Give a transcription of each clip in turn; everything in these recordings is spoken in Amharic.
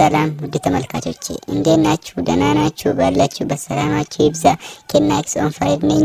ሰላም ውድ ተመልካቾቼ፣ እንዴት ናችሁ? ደህና ናችሁ? ባላችሁበት ሰላማችሁ ይብዛ። ኬናክስ ኦን ፋይር ነኝ።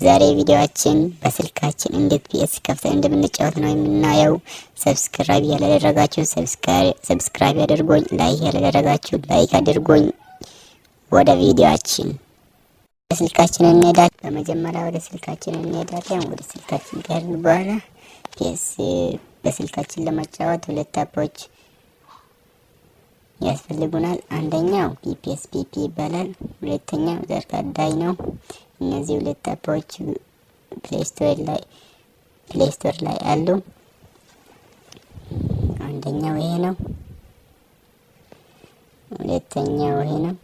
ዛሬ ቪዲዮአችን በስልካችን እንዴት PS ከፍተን እንደምንጫወት ነው የምናየው። Subscribe ያላደረጋችሁ subscribe አድርጉኝ፣ like ያላደረጋችሁ like አድርጉኝ። ወደ ቪዲዮአችን ስልካችን እንሄዳለን። በመጀመሪያ ወደ ስልካችን እንሄዳለን። ወደ ስልካችን ከሄድን በኋላ PS በስልካችን ለመጫወት ሁለት app ኦች ያስፈልጉናል። አንደኛው PPSSPP ይባላል። ሁለተኛው ዘርካዳይ ነው። እነዚህ ሁለት app ኦች Play Store ላይ አሉ። አንደኛው ይሄ ነው። ሁለተኛው ይሄ ነው።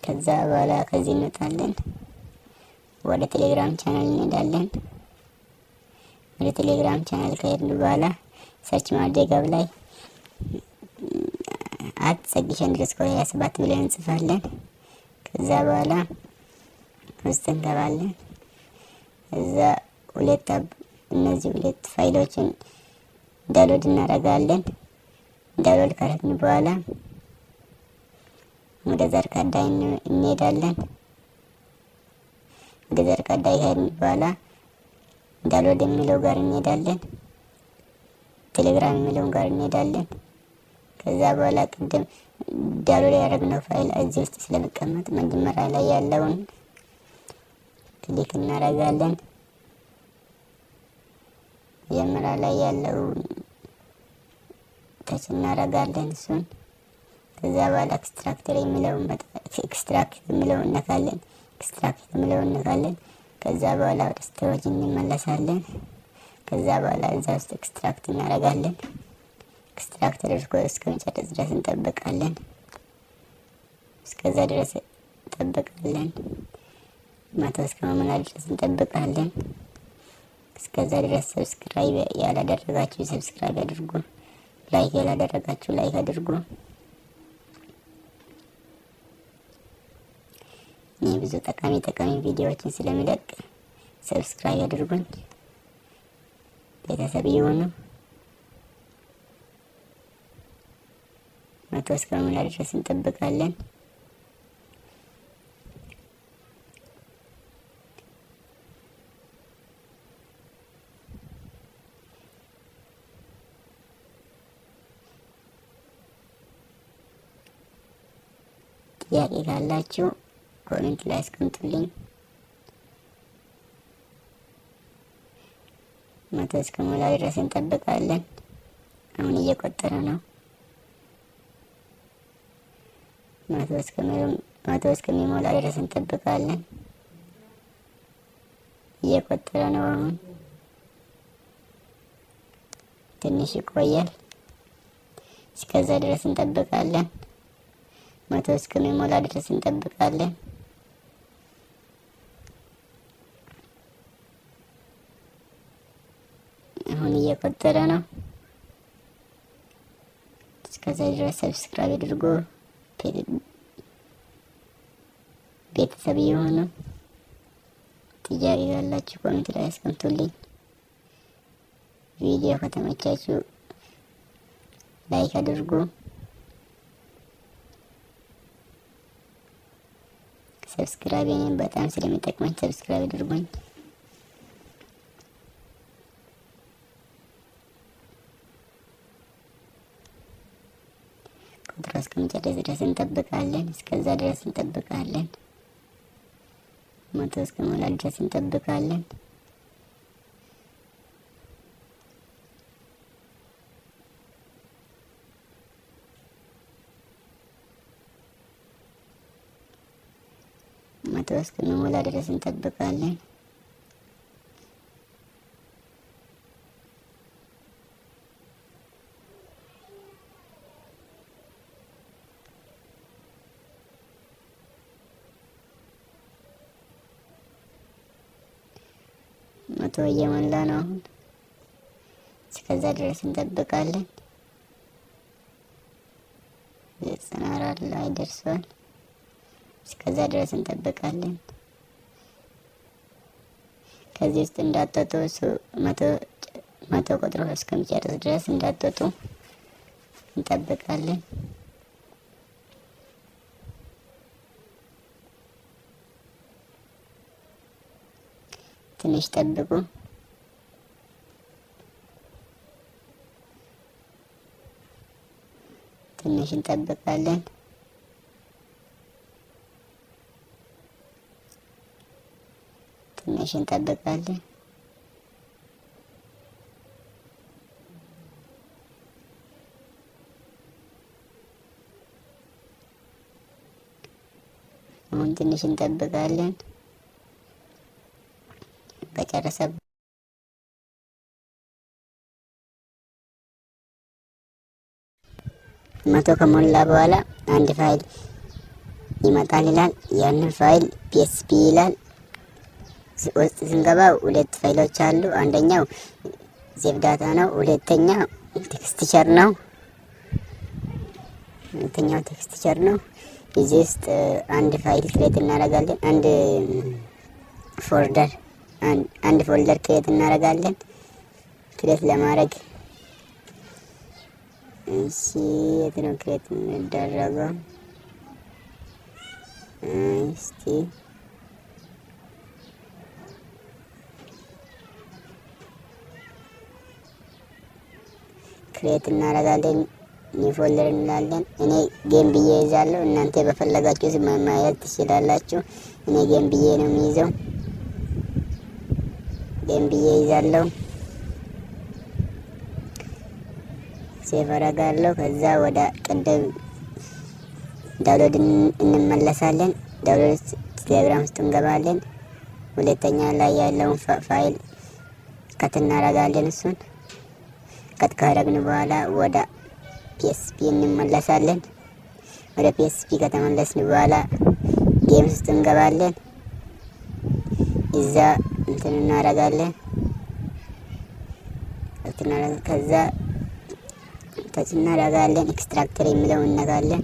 ከዛ በኋላ ከዚህ እንወጣለን። ወደ ቴሌግራም ቻናል እንሄዳለን። ወደ ቴሌግራም ቻናል ከሄድን በኋላ search ማድረጊያው ላይ @ጸግሽ_27 ብለን እንጽፋለን። ከዛ በኋላ ውስጥ እንገባለን። እዛ ሁለት እነዚህ ሁለት ፋይሎችን download እናደርጋለን። Download ካደረግን በኋላ ወደ ዘርካዳይ እንሄዳለን። ወደ ዘርካዳይ ከሄድን በኋላ download የሚለው ጋር እንሄዳለን። ቴሌግራም የሚለውን ጋር እንሄዳለን። ከዛ በኋላ ቅድም download ያደረግነው ፋይል እዚህ ውስጥ ስለሚቀመጥ መጀመሪያ ላይ ያለውን click እናደርጋለን። መጀመሪያ ላይ ያለውን touch እናደርጋለን እሱን። ከዛ በኋላ extract የሚለውን እነካለን። Extract የሚለውን እነካለን። ከዛ በኋላ ወደ storage እንመለሳለን። ከዛ በኋላ እዛ ውስጥ extract እናደርጋለን። Extract ተደርጎ እስከሚጨርስ ድረስ እንጠብቃለን። እስከዛ ድረስ እንጠብቃለን። 100 እስከሚሞላ ድረስ እንጠብቃለን። እስከዛ ድረስ subscribe ያላደረጋችሁ subscribe አድርጉ። Like ያላደረጋችሁ like አድርጉ። እኔ ብዙ ጠቃሚ ጠቃሚ ቪዲዮዎችን ስለምለቅ subscribe አድርጉኝ፣ ቤተሰብ ይሁኑ። 100 እስከሚሞላ ድረስ እንጠብቃለን። ጥያቄ ካላችሁ comment ላይ አስቀምጡልኝ። 100 እስከሚሞላ ድረስ እንጠብቃለን። አሁን እየቆጠረ ነው። 100 እስከሚሞላ ድረስ እንጠብቃለን። እየቆጠረ ነው። አሁን ትንሽ ይቆያል። እስከዛ ድረስ እንጠብቃለን። 100 እስከሚሞላ ድረስ እንጠብቃለን። አሁን እየቆጠረ ነው። እስከዛ ድረስ subscribe አድርጎ ቤተሰብ ይሁኑ። ጥያቄ ካላችሁ comment ላይ አስቀምጡልኝ። ቪዲዮ ከተመቻችሁ like አድርጉ። Subscribe እኔን በጣም ስለሚጠቅመኝ subscribe አድርጉኝ። ቁጥሩ እስከሚጨርስ ድረስ እንጠብቃለን። እስከዛ ድረስ እንጠብቃለን። 100 እስከሚሞላ ድረስ እንጠብቃለን። 100 እስከሚሞላ ድረስ እንጠብቃለን። 100 እየሞላ ነው አሁን። እስከዛ ድረስ እንጠብቃለን። 94 ላይ ደርሷል። እስከዛ ድረስ እንጠብቃለን። ከዚህ ውስጥ እንዳትወጡ፣ እሱ 100 ቁጥሩ እስከሚጨርስ ድረስ እንዳትወጡ። እንጠብቃለን። ትንሽ ጠብቁ። ትንሽ እንጠብቃለን። ትንሽ እንጠብቃለን። አሁን ትንሽ እንጠብቃለን። ከጨረሰ 100 ከሞላ በኋላ አንድ ፋይል ይመጣል ይላል። ያንን ፋይል PSP ይላል። ውስጥ ስንገባ ሁለት ፋይሎች አሉ። አንደኛው save data ነው። ሁለተኛው texture ነው። ሁለተኛው texture ነው። እዚህ ውስጥ አንድ ፋይል create እናደርጋለን። አንድ folder create እናደርጋለን። Create ለማድረግ እሺ፣ የት ነው create የሚደረገው? እስቲ create እናደርጋለን። New folder እንላለን። እኔ game ብዬ ይዛለሁ። እናንተ በፈለጋችሁ መያዝ ትችላላችሁ። እኔ game ብዬ ነው የሚይዘው። Game ብዬ ይዛለሁ። Save አደርጋለሁ። ከዛ ወደ ቅድም download እንመለሳለን። Download ቴሌግራም ውስጥ እንገባለን። ሁለተኛ ላይ ያለውን ፋይል cut እናደርጋለን። እሱን cut ካደረግን በኋላ ወደ PSP እንመለሳለን። ወደ PSP ከተመለስን በኋላ game ውስጥ እንገባለን። እዛ እንትን እናደርጋለን። ከዛ touch እናደርጋለን። Extractor የሚለውን እነካለን።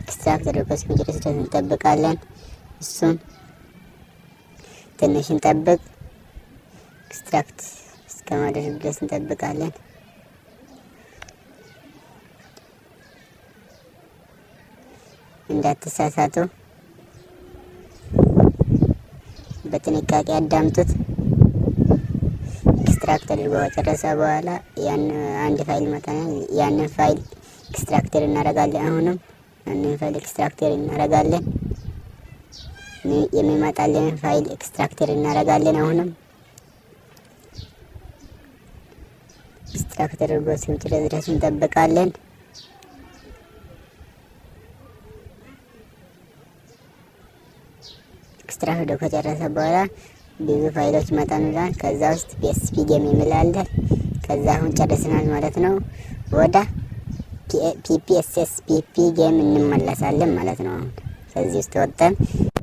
Extract አድርጎ እስኪጨርስ ድረስ እንጠብቃለን። እሱን ትንሽ እንጠብቅ። Extract እስከማድረግ ድረስ እንጠብቃለን። እንዳትሳሳቱ በጥንቃቄ አዳምጡት። Extract አድርጎ ከጨረሰ በኋላ ያን አንድ ፋይል መጠናል። ያንን ፋይል extractor እናደርጋለን። አሁንም ያንን ፋይል extractor እናደርጋለን። የሚመጣልን ፋይል extractor እናደርጋለን። አሁንም extract አድርጎ እስኪጨርስ ድረስ እንጠብቃለን። Extract አድርጎ ከጨረሰ በኋላ ብዙ ፋይሎች ይመጣሉናል። ከዛ ውስጥ PSP game የሚል አለ። ከዛ አሁን ጨርሰናል ማለት ነው። ወደ PPSSPP game እንመለሳለን ማለት ነው። አሁን ከዚህ ውስጥ ወጥተን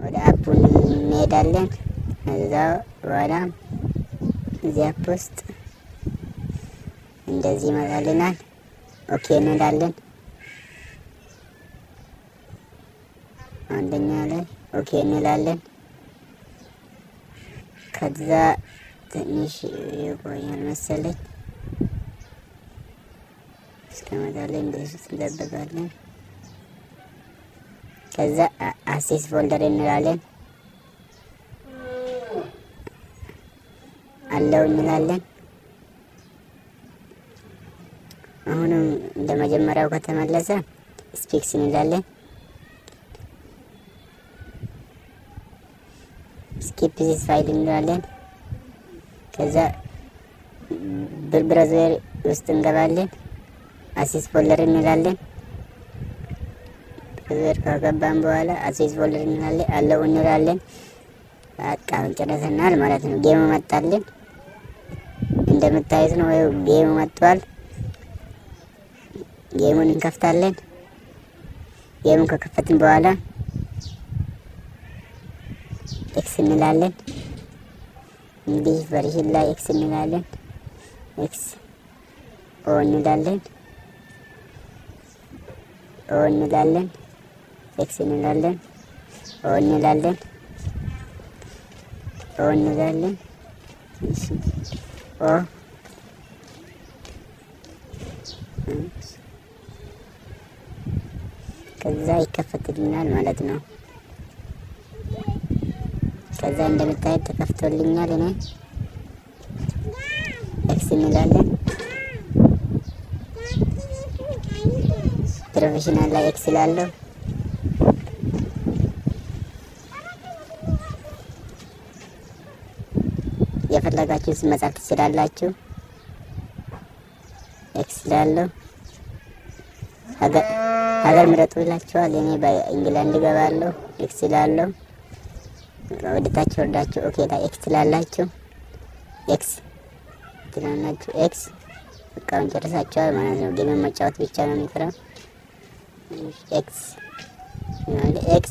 ወደ app ኡ እንሄዳለን። ከዛ በኋላ እዚህ app ውስጥ እንደዚህ ይመጣልናል። Okay እንላለን። አንደኛ ላይ okay እንላለን። ከዛ ትንሽ ይቆያል መሰለኝ፣ እስከመጣለን እንደዚህ እንጠብቃለን። ከዛ access folder እንላለን። Allow እንላለን። አሁንም እንደ መጀመሪያው ከተመለሰ skip እንላለን። Skip this file እንላለን። ከዛ browser ውስጥ እንገባለን። Access folder እንላለን። Browser ከገባን በኋላ access folder እንላለን። Allow እንላለን። በቃ ጨርሰናል ማለት ነው። Game ኡ መጣልን። እንደምታዩት ነው። ይኸው game ኡ መጥቷል። Game ኡን እንከፍታለን። Game ኡን ከከፈትን በኋላ X እንላለን። English version ላይ X እንላለን። X O እንላለን። O እንላለን። X እንላለን። O እንላለን። O እንላለን። እሺ፣ O ከዛ ይከፈትልናል ማለት ነው። ከዛ እንደምታዩት ተከፍቶልኛል። እኔ X እንላለን። Professional ላይ X እላለሁ። የፈለጋችሁን መጻፍ ትችላላችሁ። X እላለሁ። ሀገር ምረጡ ይላችኋል። እኔ በኢንግላንድ እገባለሁ። X እላለሁ። ወደ ታች ወርዳችሁ okay ላይ X ትላላችሁ። X ትላላችሁ። X፣ በቃ ጨርሳችኋል ማለት ነው። Game መጫወት ብቻ ነው የሚቀረው። X፣ X፣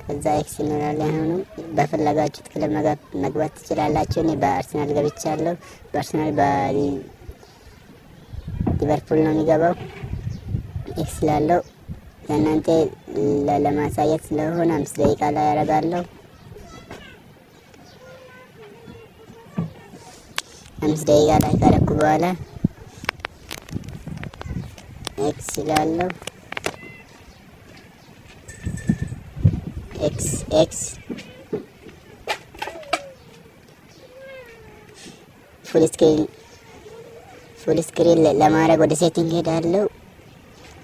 ከዛ X እንላለን። አሁንም በፈለጋችሁት ክለብ መግባት ትችላላችሁ። እኔ በአርሰናል ገብቻለሁ። በአርሰናል በሊቨርፑል ነው የሚገባው። X ላለው ለእናንተ ለማሳየት ስለሆነ 5 ደቂቃ ላይ ያደርጋለሁ። 5 ደቂቃ ላይ ካደረኩ በኋላ X ይላለሁ። X፣ X፣ full screen፣ full screen ለማድረግ ወደ setting ሄዳለሁ።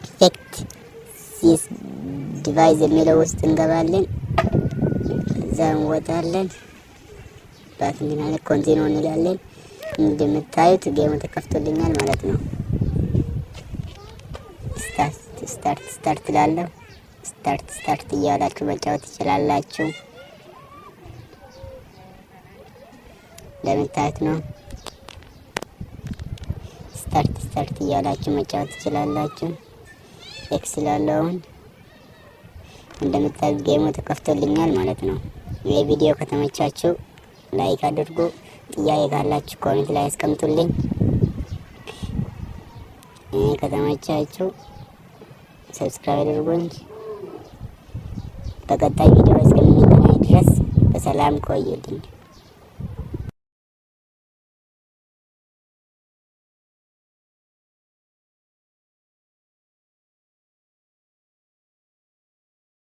Affect this device የሚለው ውስጥ እንገባለን። እዛ እንወጣለን። Back እንላለን። Continue እንላለን። እንደምታዩት game ኡ ተከፍቶልኛል ማለት ነው። Start፣ start፣ start እላለሁ። Start፣ start እያላችሁ መጫወት ትችላላችሁ። እንደምታዩት ነው። Start፣ start እያላችሁ መጫወት ትችላላችሁ። X ላለውን እንደምታዩት game ኡ ተከፍቶልኛል ማለት ነው። ይህ ቪዲዮ ከተመቻችሁ like አድርጉ። ጥያቄ ካላችሁ comment ላይ አስቀምጡልኝ። ይህ ከተመቻችሁ subscribe አድርጉኝ። በቀጣይ ቪዲዮ እስከምንገናኝ ድረስ በሰላም ቆዩልኝ።